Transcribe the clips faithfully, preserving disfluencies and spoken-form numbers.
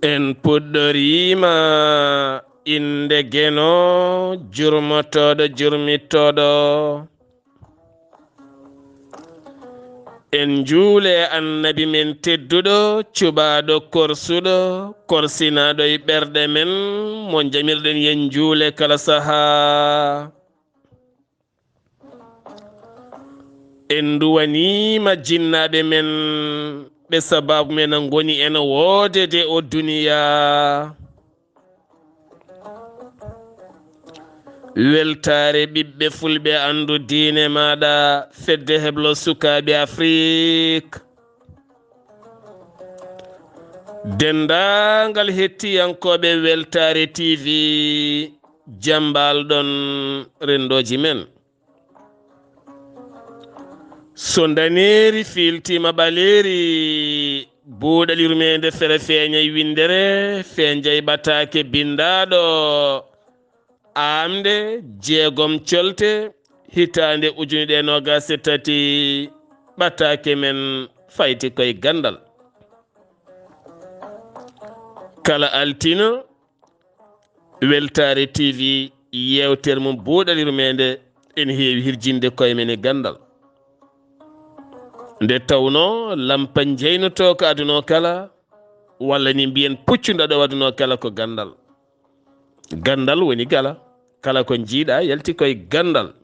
En puɗɗoriima innde Geno, jurmotooɗo, jurmitooɗo. En njuule Annabi men tedduɗo, cuɓaaɗo, korsuɗo, korsinaaɗo e ɓerɗe men, mo jamirɗen yen njuule kala sahaa. En nduwaniima jinnaaɓe men, ɓe sabaabu men ngoni en woodede o duniyaa. Weltaare ɓiɓɓe fulɓe, anndu diine maaɗa, fedde heblo sukaaɓe Afrik. Denndaangal hettiyankooɓe Weltaare T V, jam mbaal-ɗon renndooji men. So ndaneeri fiiltiima ɓaleeri, buuɗal yurmeende fere feeñay winndere, feeñay ɓataake binndaaɗo. Aamnde jeegom colte, hitaande ujunere e noogaas e tati, ɓataake men fayti koye ganndal. Kala altine, Weltaare T V, yeewtere mum buuɗal yurmeende, ene heewi hirjinde koye men e ganndal. Nde tawnoo lampa jeynotoo ko aduna o kala, walla ni mbiyen puccu ndaɗo aduna o kala ko ganndal. Ganndal woni gala, kala ko njiiɗa yalti koye ganndal.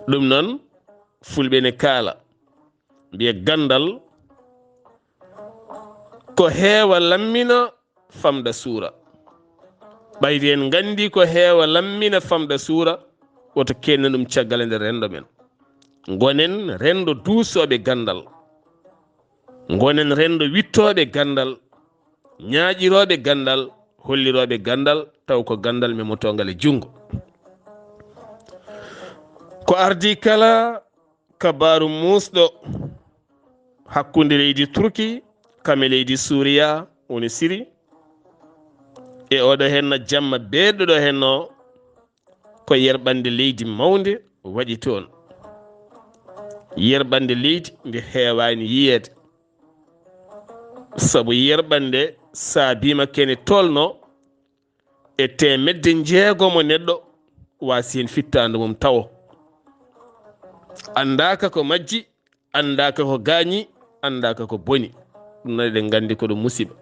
Ɗum noon, fulɓe ne kaala, mbiya ganndal ko heewa lammina famɗa suura. Ɓayri en nganndi ko heewa lammina famɗa suura, woto kennen ɗum caggal e nder renndo men. Ngonen renndo duusooɓe ganndal. Ngonen renndo wittooɓe ganndal, ñaaƴirooɓe ganndal, hollirooɓe ganndal, taw ko ganndal memotoongal e junngo. Ko ardii kala kabaaru muusɗo hakkunde leydi Turki kam e leydi Suuriya, woni Siri, e oɗo henna jamma beeɗo ɗo henno, ko yerɓande leydi mawnde waɗi toon. Yerɓande leydi nde heewaani yiyeede. Sabu yerɓande saabiima kene tolno e teemedde njeegomo neɗɗo waasi heen fittaandu mum tawo. Anndaaka ko majji, anndaaka ko gaañi, anndaaka ko boni. Ɗum noon eɗen nganndi ko ɗum musiba.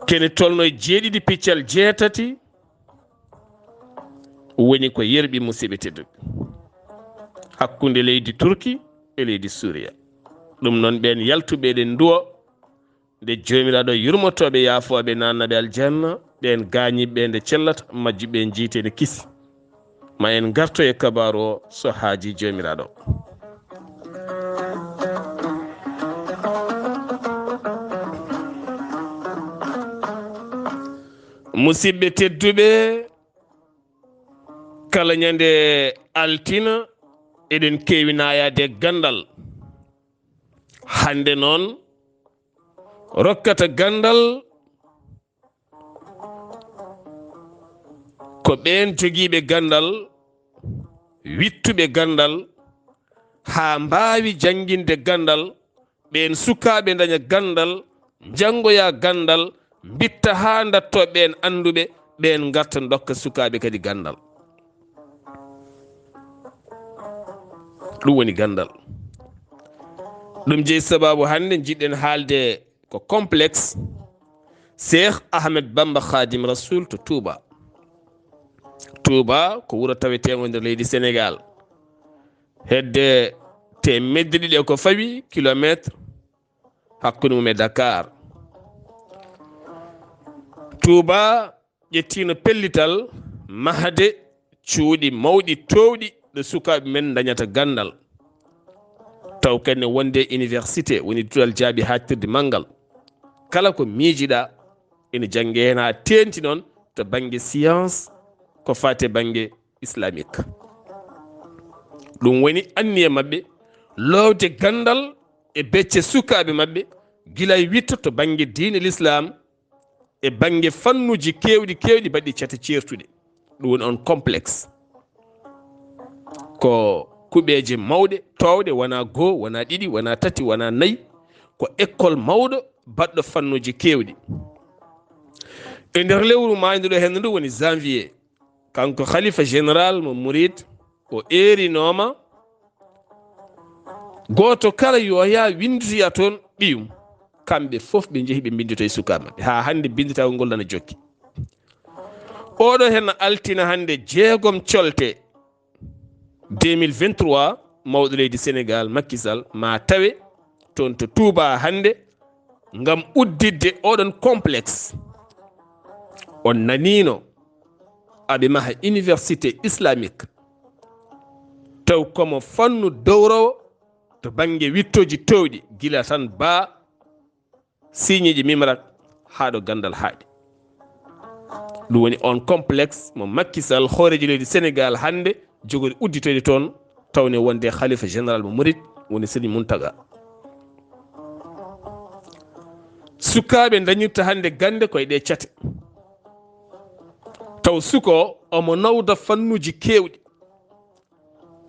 Kene tolno e jeeɗiɗi piccal jeetati woni ko yerɓi, musiɓɓe tedduɓe, hakkunde leydi Turki e leydi Suuriya. Ɗum noon ɓeen yaltuɓe eɗen nduwo nde Joomiraaɗo yurmotooɓe yaafooɓe naatnaɓe aljanna, ɓeen gaañiiɓe nde cellata, majjuɓe njiite ne kisi. Ma en ngarto e kabaaru o so haajii Joomiraaɗo. Musiɓɓe tedduɓe, kala ñande altina eɗen keewi naayaade ganndal. Hannde noon, rokkata ganndal ko ɓeen jogiiɓe ganndal, wittuɓe ganndal, haa mbaawi jannginde ganndal, ɓeen sukaaɓe ndaña ganndal, njanngoya ganndal, mbitta haa ndattoo ɓeen annduɓe, ɓeen ngarta ndokka sukaaɓe kadi ganndal. Ɗum woni ganndal. Ɗum jeyi sabaabu hannde njiɗɗen haalde ko complexe Cheikh Ahmed Bamba Khadim Rasoul to Touba. Touba ko wuro taweteengo nder leydi Sénégal. Hedde teemedde ɗiɗi e ko fawi kilomètre hakkunde mum e Dakar. Touba ƴettiino pellital mahde cuuɗi mawɗi toowɗi ɗo sukaaɓe men ndañata ganndal. Taw kadi ne wonde université woni duɗal jaaɓi haaɗtirde manngal. Kala ko miijiɗaa ene jannge heen haa teeŋti noon to bannge science ko faati e bannge islamique. Ɗum woni anniya maɓɓe, loowde ganndal e becce sukaaɓe maɓɓe, gila e witto to bannge diine Lislaam, e bannge fannuuji keewɗi, keewɗi mbaɗi cate ceertuɗe. Ɗum woni on complexe. Ko kuɓeeje mawɗe, toowɗe, wonaa goo, wonaa ɗiɗi, wonaa tati, wonaa nayi. Ko école mawɗo, baɗɗo fannuuji keewɗi. E nder lewru maayduɗo heen ndu woni janvier, kanko khalifa général mo Murid, o eerinooma gooto kala yo yaa winnditoya toon ɓiyum. Kamɓe fof ɓe njehi ɓe mbinnditoyi sukaaɓe maɓɓe. Haa hannde binnditagol ngol nana jokki. Oɗo heen altine hannde jeegom colte deux mille vingt-trois, mawɗo leydi Senegaal, Macky Sall, ma tawe toon to Touba hannde ngam udditde oɗon complexe. On naniino aɓe maha université islamique, taw komo fannu dowrowo to bannge wittooji toowɗi, gila tan baa siñiiji mimrak haa ɗo ganndal haaɗi. Ɗum woni on complexe mo Macky Sall, hooreejo leydi Senegaal, hannde jogori udditoyde toon, tawne wonde khalifa général mo Murid woni Serigne Mountaga. Sukaaɓe dañirta hannde gannde koye ɗe cate. Taw suko omo nawda fannuuji keewɗi.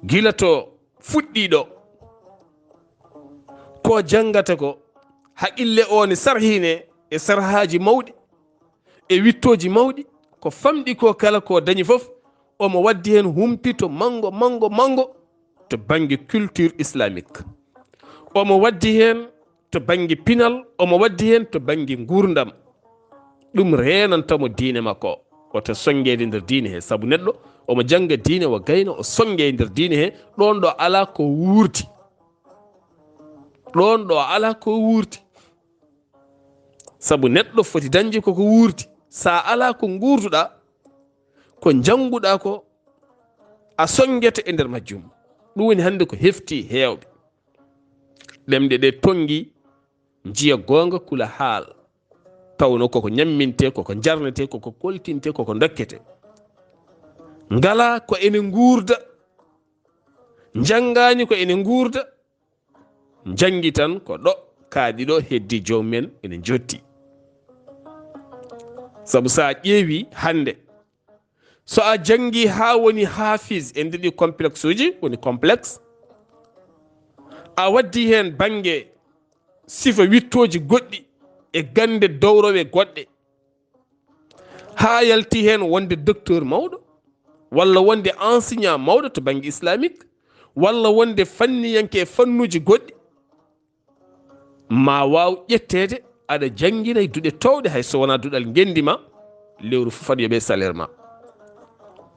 Gila to fuɗɗiiɗo, ko janngata ko, haqille o ne sarhine e sarhaaji mawɗi, e wittooji mawɗi, ko famɗi ko kala ko dañi fof, omo waddi heen humpito manngo, manngo, manngo to bannge culture islamique. Omo waddi heen to bannge pinal, omo waddi heen to bannge nguurndam. Ɗum reenantamo diine makko. Woto sonngeede nder diine he, sabu neɗɗo omo jannga diine, o gayna, o sonnge nder diine he, ɗoon ɗo alaa ko wuurti. Ɗoon ɗo alaa ko wuurti. Sabu neɗɗo foti dañde koko wuurti. Sa alaa ko nguurduɗaa, ko njannguɗaa ko, a sonngete e nder majjum. Ɗum woni hannde ko hefti heewɓe. Ɗemɗe ɗe tonngi, njiya goonga, kula haal. Tawno koko ñamminte, koko njarnete, koko koltinte, koko dokkete. Ngala ko ene nguurda, njanngaani ko ene nguurda, njanngi tan ko ɗo kaaɗi ɗo, heddi joom men ene njotti. Sabu sa ƴeewi hannde, so a janngi haa woni hafiz, en ɗiɗi complexe uji, woni complexe, a waddi heen bannge sifa wittooji goɗɗi e gannde dowrowe goɗɗe, haa yalti heen wonde docteur mawɗo, walla wonde enseignant mawɗo to bannge islamique, walla wonde fanniyanke e fannuuji goɗɗi, ma waaw ƴetteede aɗa janngina e duɗe toowɗe, hay so wonaa duɗal ngenndi ma, lewru fof aɗa yoɓee salaire ma.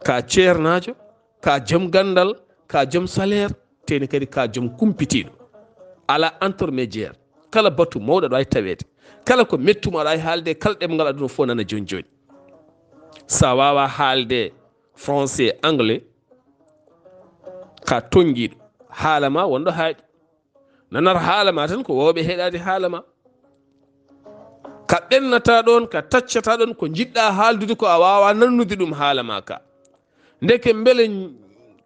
Ka ceernaajo, ka jom ganndal, ka jom salaire, teni kadi ka jom kumpitiiɗo. Alaa intermédiaire. Kala batu mawɗo aɗa waawi taweede. Kala ko mettuɗo aɗa waawi haalde, kala ɗemngal aduna fof nana jooni jooni. Sa waawaa haalde français, anglais, ka tonngiiɗo. Haala ma wonɗo haaɗi. Nanar haala ma tan ko woowɓe heɗaade haala ma. Ka ɓennata ɗoon, ka taccata ɗoon, ko njiɗɗa haaldude ko a waawaa nannude ɗum haala ma ka. Ndeke mbele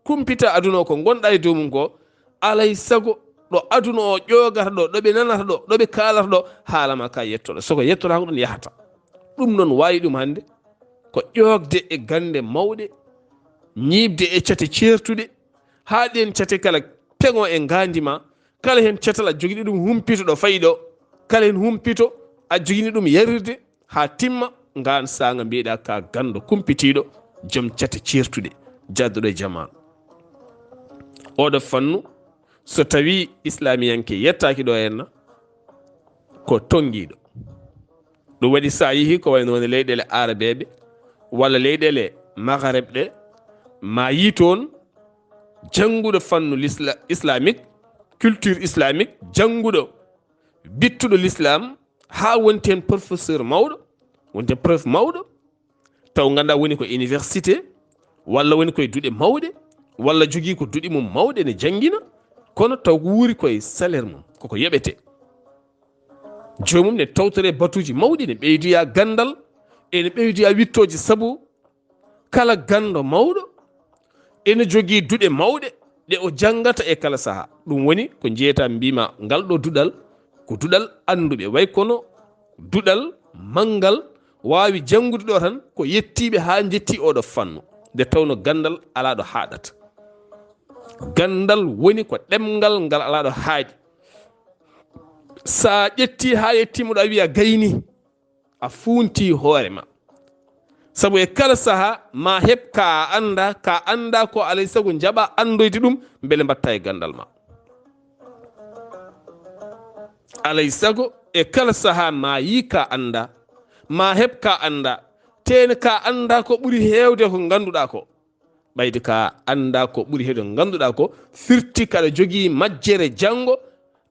kumpita aduna o ko ngonɗa e dow mum ko, alay sago ɗo aduna o ƴoogata ɗo, ɗo ɓe nanata ɗo, ɗo ɓe kaalata ɗo, haala ma ka yettoɗo. Soko yettotaako ɗum yahata. Ɗum noon waawi ɗum hannde ko ƴoogde e gannde mawɗe, ñiiɓde e cate ceertuɗe, haa ɗeen cate kala peŋo e ngaandi ma, kala heen catal a jogini ɗum humpito ɗo fayi ɗo, kala heen humpito a jogini ɗum yarirde haa timma, ngaan saanga mbiyeɗa ka ganndo kumpitiiɗo, joom cate ceertuɗe, jadduɗo e jamaanu. Oɗo fannu, so tawi islamiyanke yettaaki ɗo henna, ko tonngiiɗo. Ɗum waɗi sa yehi ko wayno woni leyɗeele arabeeɓe walla leyɗeele Maghreb ɗe, ma yi toon jannguɗo fannu l'isla-, islamique, culture islamique, jannguɗo bittuɗo l'islam, haa wonti heen professeur mawɗo, wonti heen prof mawɗo, taw ngannduɗaa woni ko université, walla woni koye duɗe mawɗe, walla jogii ko duɗe mum mawɗe ne janngina, kono taw ko wuuri koye salaire mum, koko yoɓetee. Joomum ne tawtore batuuji mawɗi, ne ɓeydoya ganndal, ene ɓeydoya wittooji, sabu kala ganndo mawɗo ene jogii duɗe mawɗe, ɗe o janngata e kala saha. Ɗum woni ko jeeyata mbima ngal ɗo duɗal, ko duɗal annduɓe, way kono duɗal manngal waawi janngude ɗo tan ko yettiiɓe haa njetti oɗo fannu, nde tawno ganndal alaa ɗo haaɗata. Ganndal woni ko ɗemngal ngal alaa ɗo haaɗi. Sa ƴetti haa yettima ɗo a wiya gayni, a fuunti hoore ma. Sabu e kala saha ma heɓ ka a annda, ka annda ko alay sago njaɓa anndoyde ɗum, mbele mbatta e ganndal ma. Alay sago e kala saha ma yi ka annda, ma heɓ ka annda, tene ka annda ko ɓuri heewde ko ngannduɗa ko. Ɓayde ka annda ko ɓuri heewde ko ngannduɗa ko, firti kaɗa jogii majjere janngo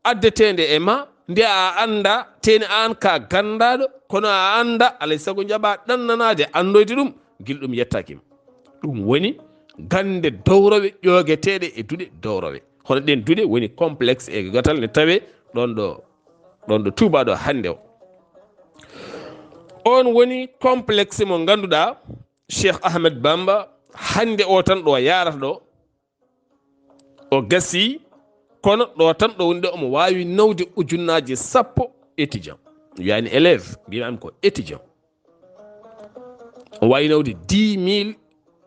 addeteende e ma, nde a annda, tene aan ka ganndaaɗo, kono a annda, alay sago njaɓa ɗannanaade anndoyde ɗum, gila ɗum yettaaki ma. Ɗum woni gannde dowrowe ƴoogeteeɗe e duɗe dowrowe. Hono ɗen duɗe woni complexe e gatal ne tawe ɗon ɗo, ɗon ɗo Tuuba ɗo hannde o. On woni complexe mo ngannduɗaa Cheikh Ahmed Bamba hannde o tan ɗo yaarata ɗo, o gasi, kono ɗo tan ɗo woni ɗo omo waawi nawde ujunnaaji sappo étudiant. Wiyani élève, mbiyami ko étudiant. O waawi nawde dix mille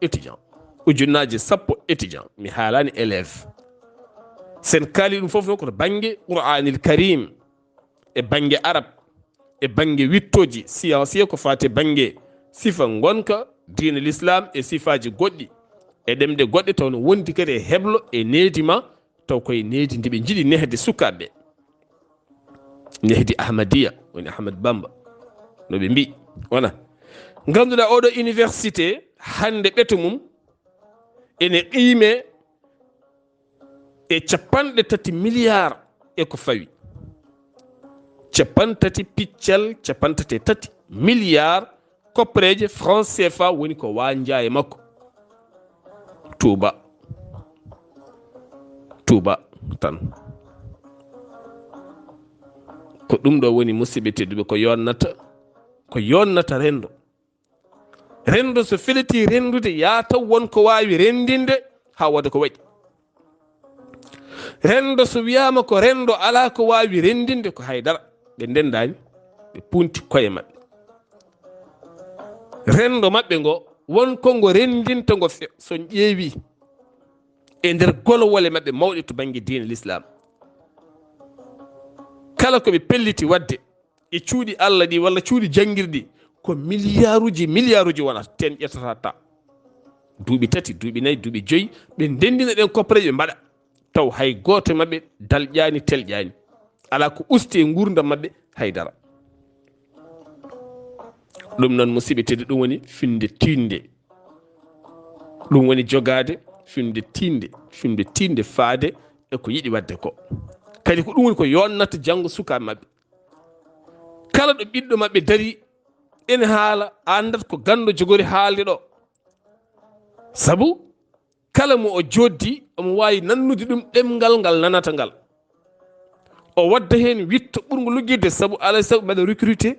étudiant. Ujunnaaji sappo étudiant. Mi haalani élève. Sen kaali ɗum fof noon ko to bannge Qur'anil Karim, e bannge Arab, e bannge wittooji siyansiye ko faati e bannge sifa ngonka, diine l'islam e sifaaji goɗɗi, e ɗemɗe goɗɗe taw no wondi kadi e heblo e needi ma, taw koye needi ndi ɓe njiɗi nehde sukaaɓe. Nehdi Ahmadiya, woni Ahmad Bamba, no ɓe mbi'i. Wona. Ngannduɗaa oɗo université hannde ɓeto mum ene qiime e capanɗe tati milliard e ko fawi. Capanɗe tati piccal, capanɗe tati e tati milliard koppereeje franc C F A woni ko waanja e makko. Tuuba. Tuuba tan. Ko ɗum ɗo woni, musidɓe tedduɓe, ko yonnata, ko yonnata renndo. Renndo so feliti renndude, yaa taw won ko waawi renndinde haa waɗa ko waɗi. Renndo so wiyaama ko renndo, alaa ko waawi renndinde ko hay dara. Ɓe ndenndaani, ɓe punti koye maɓɓe. Renndo maɓɓe ngo, won ko ngo renndinta ngo fe-, so ƴeewi e nder golowole maɓɓe mawɗe to bannge diine l'islam. Kala ko ɓe pelliti waɗde e cuuɗi Allah ɗi walla cuuɗi janngirɗi, ko miliyaaruuji, miliyaaruuji wonata, ten ƴettata ta. Duuɓi tati, duuɓi nayi, duuɓi joyi, ɓe ndenndina ɗen koppareeje ɓe mbaɗa. Taw hay gooto e maɓɓe dalƴaani, telƴaani. Alaa ko usti e nguurndam maɓɓe hay dara. Ɗum noon, musidɓe tedduɓe, ɗum woni finnde tiiɗnde. Ɗum woni jogaade finnde tiiɗnde, finnde tiiɗnde faade e ko yiɗi waɗde ko. Kadi ko ɗum woni ko yonnata janngo sukaaɓe maɓɓe. Kala ɗo ɓiɗɗo maɓɓe dari, ene haala, a anndat ko ganndo jogori haalde ɗo. Sabu kala mo o joddi, omo waawi nannude ɗum ɗemngal ngal nanata ngal. O wadda heen witto ɓurngo luggiɗde, sabu alaa sabu mbaɗa recruté.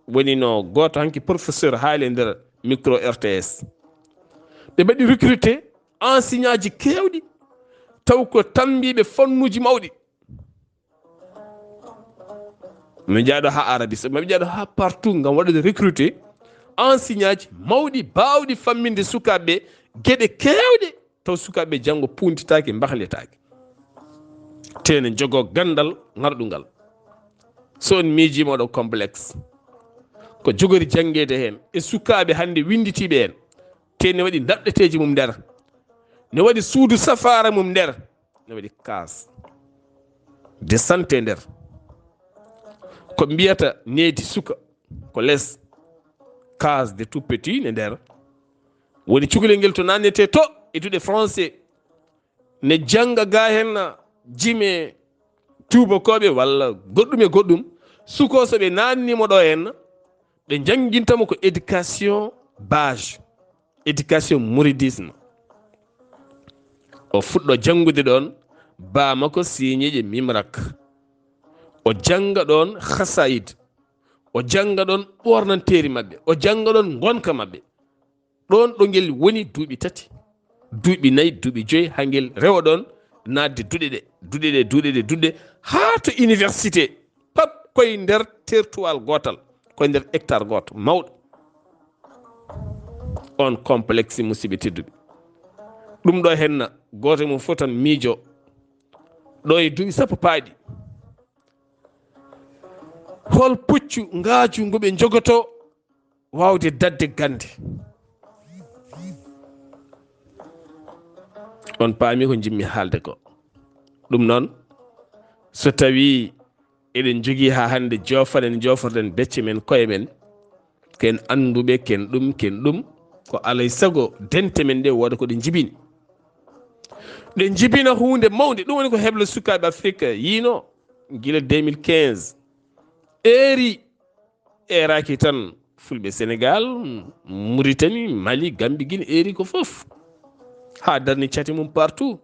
Woni no gooto hanki professeur haali e nder micro R T S. Ɓe mbaɗi recruté enseignantji keewɗi, taw ko tammbiiɓe fannuuji mawɗi. Mi jaaɗo haa Arabie Saoudite, mi jaaɗo haa partout ngam waɗude recruté enseignantji mawɗi, baawɗi famminde sukaaɓe geɗe keewɗe, taw sukaaɓe janngo puuntitaake, mbahletaake. Tene jogo ganndal ŋarɗungal. So on miijiima oɗo complexe, ko jogori janngeede heen e sukaaɓe hannde winnditiiɓe heen, te ne waɗi ndaɓɓeteeji mum nder, ne waɗi suudu safaara mum nder, ne waɗi case de santé nder, ko mbiyata needi suka, ko les case de tout petit ne nder, woni cukalel ngel to naannete to e duɗe français, ne jannga ga heen jime tuubakooɓe walla goɗɗum e goɗɗum, suko so ɓe naannimo ɗo heen, ɓe njanngintamo ko éducation base, éducation mouridisme. O fuɗɗo janngude ɗoon baamako siiñeeje mimrak. O jannga ɗoon khasayid. O jannga ɗoon ɓoornanteeri maɓɓe. O jannga ɗoon ngonka maɓɓe. Ɗoon ɗo ngel woni duuɓi tati, duuɓi nayi, duuɓi joyi, haa ngel rewa ɗoon naatde duɗe ɗe, duɗe ɗe, duɗe ɗe, duɗe, haa to université. Pap, koye nder tertuwal gootal, koye nder hectare gooto mawɗo. On complexe, musidɓe tedduɓe. Ɗum ɗo henna, gooto e mum fof tan miijo. Ɗo e duuɓi sappo paaɗi, hol puccu ngaaju ngu ɓe njogotoo waawde daɗde gannde? On paami ko njimmi haalde ko. Ɗum noon, so tawii eɗen njogii haa hannde joofal en njooforɗen becce men, koye men, ken annduɓe, ken ɗum, ken ɗum, ko alay sago dente men ɗe wooda ko ɗe njibini. Ɗe njibina huunde mawnde. Ɗum woni ko heblo sukaaɓe Afrik yiino gila deux mille quinze. Eeri, eeraaki tan Fulɓe Senegaal, Muritani, Mali, Gambi, Gine, eeri ko fof. Haa darni cate mum partout.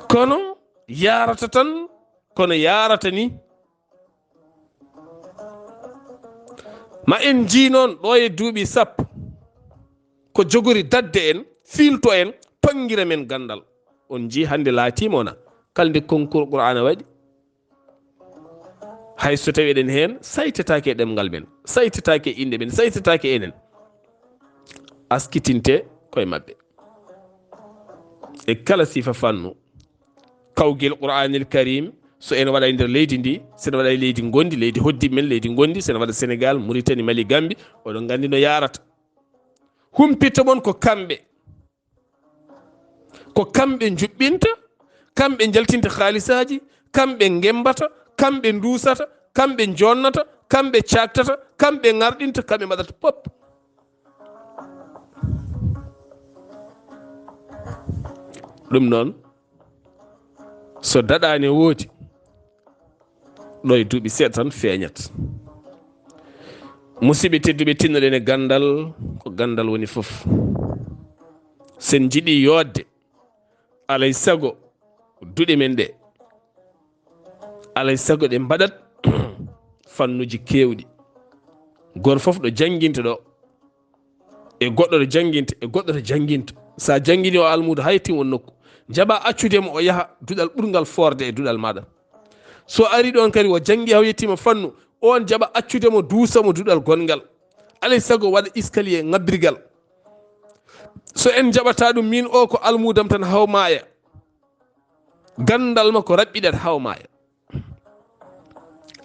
Kono yaarata tan, kono yaarata ni. Ma en njii noon ɗo e duuɓi sappo, ko jogori daɗde en, fiilto en, panngira men ganndal. On njii hannde laatiima wona kala nde concours Qur'aana waɗi. Hay so tawi eɗen heen, saytataake e ɗemngal men, saytataake e innde men, saytataake enen. Askitinte koye maɓɓe. E kala sifa fannu, kawgel Qur'aanil Karim, so ene waɗa e nder leydi ndi, so ene waɗa e leydi ngondi, leydi hoddiiɓe men, leydi ngondi, so ene waɗa Senegaal, Muritani, Mali, Gambi, oɗon nganndi no yaarata. Humpito mon ko kamɓe. Ko kamɓe njuɓɓinta, kamɓe njaltinta haalisaaji, kamɓe ngembata, kamɓe nduusata, kamɓe njonnata, kamɓe caaktata, kamɓe ŋarɗinta, kamɓe mbaɗata pop. Ɗum noon, so daɗaani woodi, ɗo e duuɓi seeɗa tan feeñat. Musidɓe tedduɓe, tinnoɗen e ganndal, ko ganndal woni fof. Sen njiɗi yooɗde, alay sago duɗe men ɗe, alay sago ɗe mbaɗat fannuuji keewɗi. Gooto fof ɗo jannginta ɗo, e goɗɗo to jannginta, e goɗɗo to jannginta. So a janngini o almuudo, hay tin won nokku, jaɓa accude mo o yaha duɗal ɓurngal foorde e duɗal maaɗa. So ari ɗon kadi, o janngi, o yettiima fannu, on jaɓa accude mo, duusa mo duɗal gonngal. Alay sago waɗa escalier ŋabbirgal. So en jaɓata ɗum, min o ko almuudam tan, haw maaya. Ganndal ma ko raɓɓiɗat, haw maaya.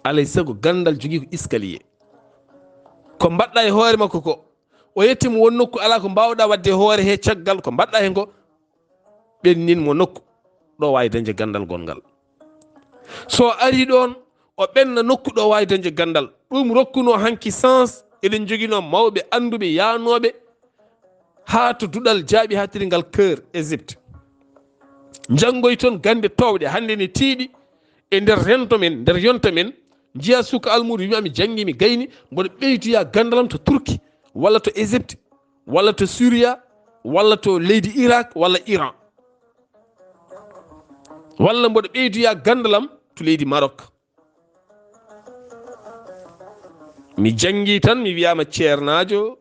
Alay sago ganndal jogii ko escalier. Ko mbaɗɗa e hoore makko ko, o yettiima won nokku alaa ko mbaawɗa waɗde e hoore he caggal ko mbaɗɗa heen ko, ɓennin mo nokku ɗo waawi dañde ganndal gonngal. So ari ɗon, o ɓenna nokku ɗo waawi dañde ganndal. Ɗum rokkuno hanki sens, eɗen njoginoo mawɓe annduɓe yaanooɓe haa to duɗal jaaɓi haaɗtiringal Caire, Égypte. Njanngoy toon gannde toowɗe, hannde ne tiiɗi e nder rento men, nder yonta men. Njiya suka almuudo wiima, "Mi janngi, mi gayni, mboɗo ɓeydoya ganndalam to Turki, walla to Égypte, walla to Suriya, walla to leydi Irak, walla Iran, walla mboɗo ɓeydoya ganndalam to leydi Maroc." Mi janngi tan, mi wiyaama ceernaajo,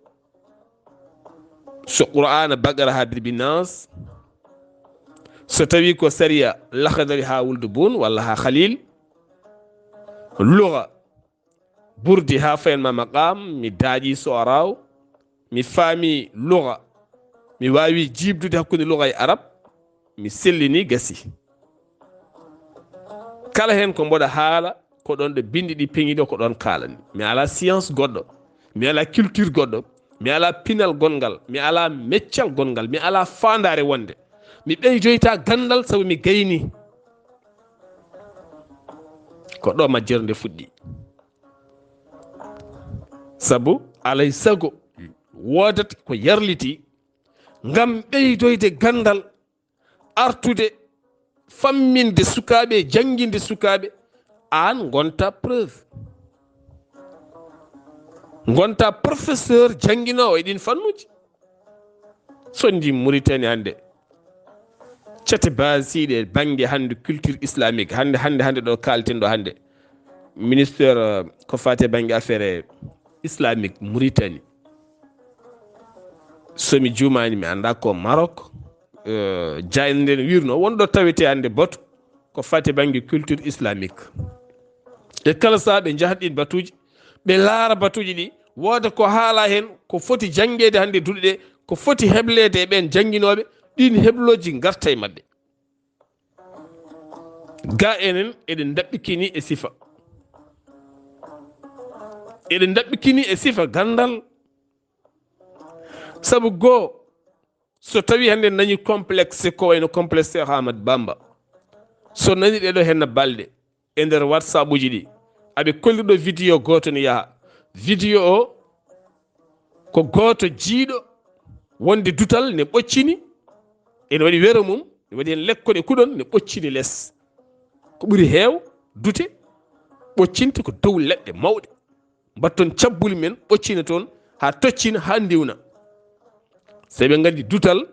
so Qur'aana Baqara haa Birbi Nas, so tawi ko sariya Laxdari haa Wuldu Bun walla haa Khalil, luga Burdi haa fayan ma Maqaam, mi daaƴi So'araaw, mi faami luga, mi waawi jiibdude hakkunde luga e Arab, mi sellini, gasi. Kala heen ko mboɗa haala, ko ɗoon ɗo binndi ɗi peŋi ɗo, ko ɗoon kaalani. Mi alaa science goɗɗo, mi alaa culture goɗɗo, mi alaa pinal gonngal, mi alaa meccal gonngal, mi alaa faandaare wonde. Mi ɓeydoyta ganndal sabu mi gayni. Ko ɗo majjere nde fuɗɗi. Sabu alay sago woodat ko yarliti ngam ɓeydoyde ganndal, artude famminde sukaaɓe, jannginde sukaaɓe, aan ngonta preuve. Ngonta professeur jannginoowo e ɗiin fannuuji. So ndi Mauritanie hannde, cate baasiiɗe bannge hannde culture islamique, hannde, hannde, hannde ɗo kaalten ɗo hannde, ministère, euh, ko faati e bannge affaire islamique Mauritanie, so mi juumaani, mi anndaa ko Maroc, eh, jaaynde nden wirno, wonɗo tawete hannde batu ko fati bannge culture islamique. E kala saha ɓe njahat ɗin batuuji, ɓe laara batuuji ɗi, wooda ko haala heen, ko foti janngeede hannde duɗe ɗe, ko foti hebleede e ɓeen jannginooɓe, ɗin heblooji ngarta e maɓɓe. Ga enen eɗen ndaɓɓikini e sifa. Eɗen ndaɓɓikini e sifa ganndal. Sabu goo, so tawi hannde nani complexe ko wayno complexe Cheikh Ahmad Bamba, so nani ɗeɗo henna balɗe e nder WhatsApp uji ɗi, aɓe kollirɗo vidéo gooto ne yaha. Vidéo o ko gooto jiiɗo wonde dutal ne ɓoccini, ene waɗi wero mum, ne waɗi heen lekkol e kuɗon, ne ɓoccini les. Ko ɓuri heew dute ɓoccinta ko dow leɗɗe mawɗe. Mbatton cabbuli men, ɓoccina toon haa toccina, haa ndiwna. Sey ɓe nganndi dutal,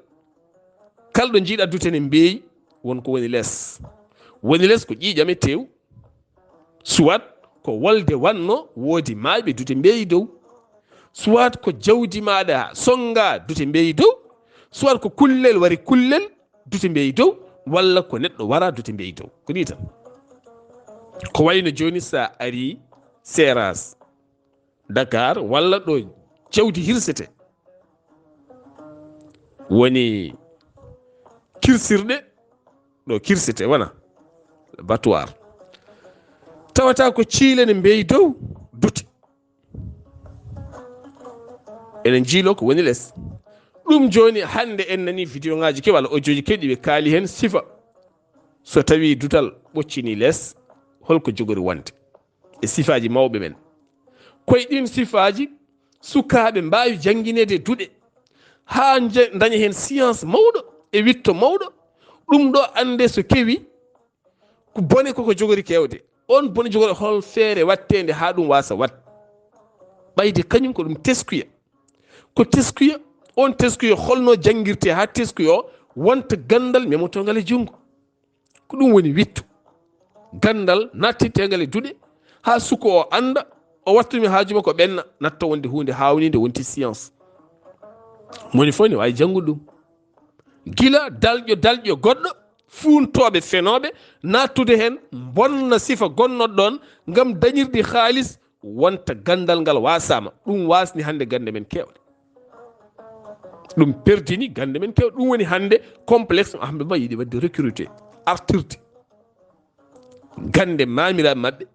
kala ɗo njiiɗa dute ne mbeeyi, won ko woni les. Woni les ko ƴiiƴam e teew, soit ko wolde wanno, woodi maayɓe, dute mbeeyi dow, soit ko jawdi maaɗa sonnga, dute mbeeyi dow, soit ko kullel wari kullel, dute mbeeyi dow, walla ko neɗɗo wara, dute mbeeyi dow. Ko nii tan. Ko wayno jooni, so a arii Seras, Dakar, walla ɗo jawdi hirsete, woni kirsirɗe, ɗo kirsete, wona battoir. Tawata ko ciile ne mbeeyi dow dute. Ene njiilo ko woni les. Ɗum jooni, hannde en nani vidéo ŋaaji keewɗi walla audio ji keewɗi ɓe kaali heen sifa. So tawi dutal ɓoccini les, holko jogori wonde e sifaaji mawɓe men? Koye ɗin sifaaji, sukaaɓe mbaawi janngineede duɗe haa nje-, ndaña heen science mawɗo e witto mawɗo. Ɗum ɗo annde so kewi, ko bone koko jogori kewde. On bone jogori hol feere watteende haa ɗum waasa wat? Ɓayde kañum ko ɗum teskuya. Ko teskuya, on teskuya holno janngirte haa teskuya o wonta ganndal memotongal e junngo? Ko ɗum woni wittu. Ganndal nattiteengal e duɗe haa suko o annda, o watta ɗum e haaju makko ɓenna, natta wonde huunde haawninde, wonti science. Moni fof ne waawi janngude ɗum. Gila dalƴo dalƴo goɗɗo, fuuntooɓe fenooɓe, naattude heen, bonna sifa gonnoɗo ɗoon ngam dañirde haalis, wonta ganndal ngal waasaama. Ɗum waasni hannde gannde men keewɗe. Ɗum perdini gannde men keewɗe. Ɗum woni hannde complexe mo Ahmed Ba yiɗi waɗde recruter, artirde. Gannde maamiraaɓe maɓɓe,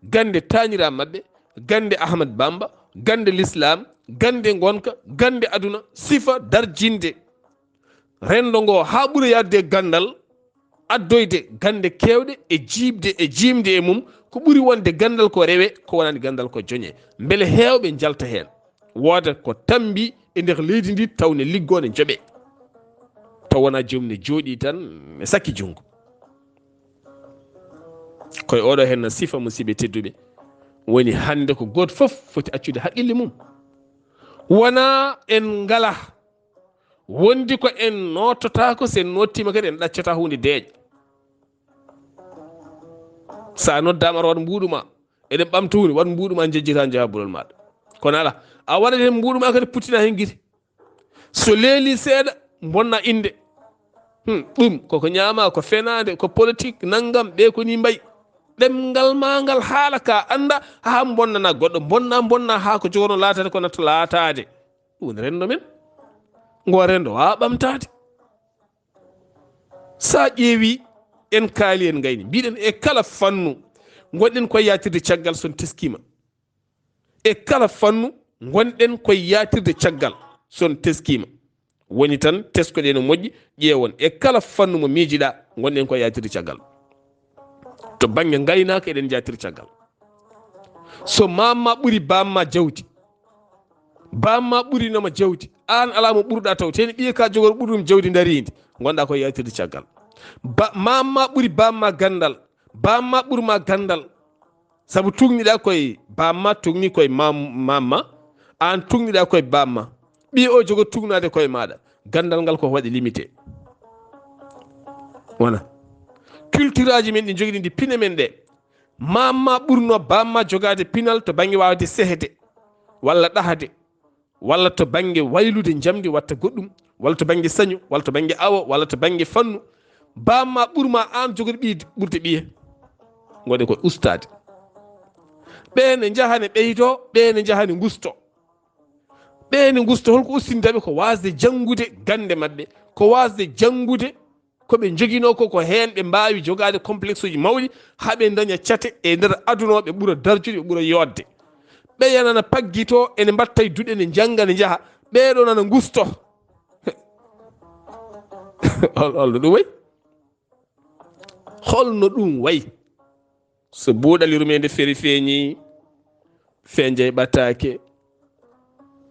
gannde taaniraaɓe maɓɓe, gannde Ahmed Bamba, gannde l'islam, gannde ngonka, gannde aduna, sifa darjinde renndo ngo haa ɓura yaadde e ganndal, addoyde gannde keewɗe e jiiɓde e jiimde e mum, ko ɓuri wonde ganndal ko rewe, ko wonani ganndal ko joñe. Mbele heewɓe njalta heen, wooda ko tammbi e nder leydi ndi, taw ne liggoo, ne joɓee, taw wonaa joom ne jooɗii tan, ne sakki junngo. Koye oɗo heen na sifa, musiɓɓe tedduɓe, woni hannde ko gooto fof foti accude haqqille mum. Wonaa en ngalaa, wondi ko en noototaako, so en noottiima kadi en ɗaccataa huunde deeƴa. So a noddaama aɗa waɗa mbuuɗu ma, eɗen ɓamta huunde, waɗ mbuuɗu ma, njejjitaa njaha bulol maaɗa. Kono alaa, a waɗat heen mbuuɗu ma kadi, puttina heen gite. So leeli seeɗa, mbonna innde. Hmm, ɗum koko ñaama, ko fenaande, ko politique, nanngam, ɓe ko ni mbayi. Ɗemngal ma ngal haala ka annda, haa mbonnana goɗɗo, mbonna, mbonna, haa ko jogono laataade ko natta laataade. Ɗum woni renndo men. Ngo renndo waawa ɓamtaade. So a ƴeewi, en kaali, en ngayni, mbiɗen e kala fannu, ngonɗen koye yaatirde caggal, so en teskiima. E kala fannu, ngonɗen koye yaatirde caggal, so en teskiima. Woni tan, teskoɗen no moƴƴi, ƴeewon. E kala fannu mo miijiɗaa, ngonɗen koye yaatirde caggal. To bannge ngaynaaka, eɗen njaatiri caggal. So maam ma ɓuri baam ma jawdi, baam ma ɓurinoma jawdi, aan alaa mo ɓurɗaa taw, teni ɓiye ka jogor ɓuri ɗum jawdi ndariindi, ngonɗaa koye yaatirde caggal. Ba-, maam ma ɓuri baam ma ganndal, baam ma ɓuri ma ganndal. Sabu tugniɗaa koye baam ma, tugni koye maam, maam ma, aan tugniɗaa koye baam ma. Ɓiye o jogo tugnaade koye maaɗa. Ganndal ngal ko waɗi limité. Wona. Culture aji men ɗi njogiɗi, ndi pine men ɗe. Maam ma ɓurno baam ma jogaade pinal to bannge waawde sehde walla ɗahade. walla to bannge waylude njamndi watta goɗɗum, walla to bannge sañu, walla to bannge awo, walla to bannge fannu. Baamma ɓurma aan jogori ɓiy ɓurde ɓiye. Ngoɗe ko ustaade. Ɓee ne njaha ne ɓeydo, ɓee ne njaha ne ngusto. Ɓee ne ngusto, holko ustinta ɓe? Ko waasde janngude gannde maɓɓe, ko waasde janngude ko ɓe njoginoo ko, ko heen ɓe mbaawi jogaade complexeuji mawɗi, haa ɓe ndaña cate e nder aduna o, ɓe ɓura darjude, ɓe ɓura yooɗde. Ɓe yanana paggito, ene mbatta e duɗe, ne njannga, ne njaha. Ɓee ɗoo nana ngusto. Hol-, holno ɗum wayi? Holno ɗum wayi? So buuɗali rumeende feri feeñi, fenjay ɓataake.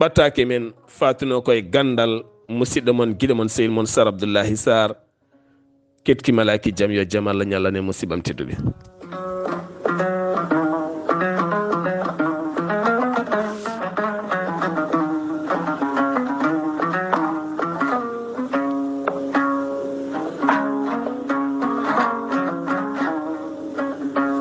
Ɓataake men faatuno koye ganndal musidɗo mon, giɗo mon, sehil mon Sar Abdullahi Sar. Keɗki malaaki jam, yo jam Allah ñallane musiɓɓam tedduɓe.